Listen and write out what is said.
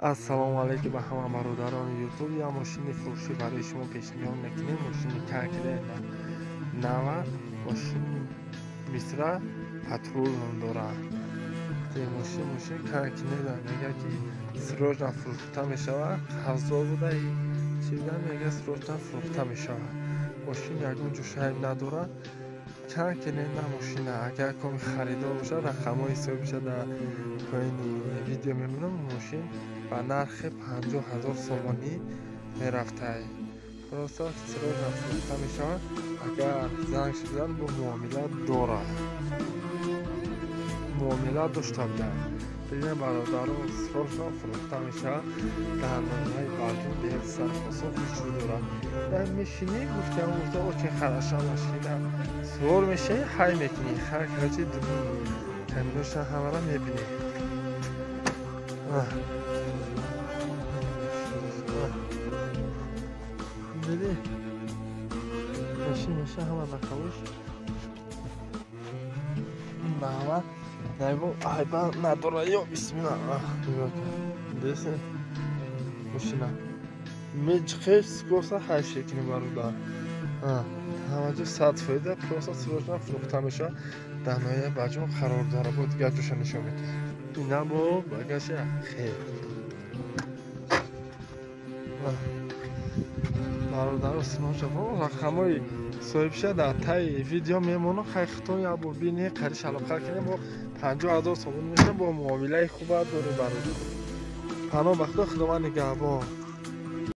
Ассалому алайкум ба ҳама бародарони Ютуб. Я мошини фурӯшӣ барои шумо пешниҳод мекунем. Мошини конкретно нава, мошини Мисра Патрул ном дорад. Мошин конкретно мега, ки срочно фурӯхта мешавад. Қарздор буда, чиза мега, срочно фурӯхта мешавад. Мошин ягон ҷо шайб надорад. Конкретно мошина агар коми харидор бошад, рақамҳои ҳисобиша дар поёни видео мемонам. Мошин ба нархи 50 000 сомонӣ мерафтай. Просто срочно фурӯхта мешавад. Агар занг шудан, бо муомила дорад. Муомила дошта буданд. Бибинед, бародарон, срочно фурӯхта мешавад. Дар ноҳияи Балҷум, деҳати Сархосов вуҷуд дорад. Дар мешинӣ, гуфтам, гуфта, очень хороша машина. Сувор мешавӣ, ҳай мекунӣ. Хай, короче, каминоша ҳамаро мебинӣ. Диди? Мошин меша ҳама рақамош нава, ягон айба надора. Ё бисмилла, нигоҳ кун. Деси мошина меҷиқе, скоса ҳай шекунӣ, бародар. Ҳамаҷо 100%, просто срочно фурӯхта мешавад. Дар ноҳияи Балҷум қарор дорад. Бо дигар ҷоша нишон медиҳем. Ина бо багаша хел. Бародаро, синошо рақамҳои соҳибша дар таи видео мемонам. Хай, хитон як бор бинед, қариш алоқа кунем. Бо 50 000 сомон мешавад, бо муомилаи хуба дорем, бародар. Паноҳ ба Худо, Худованд нигаҳбон.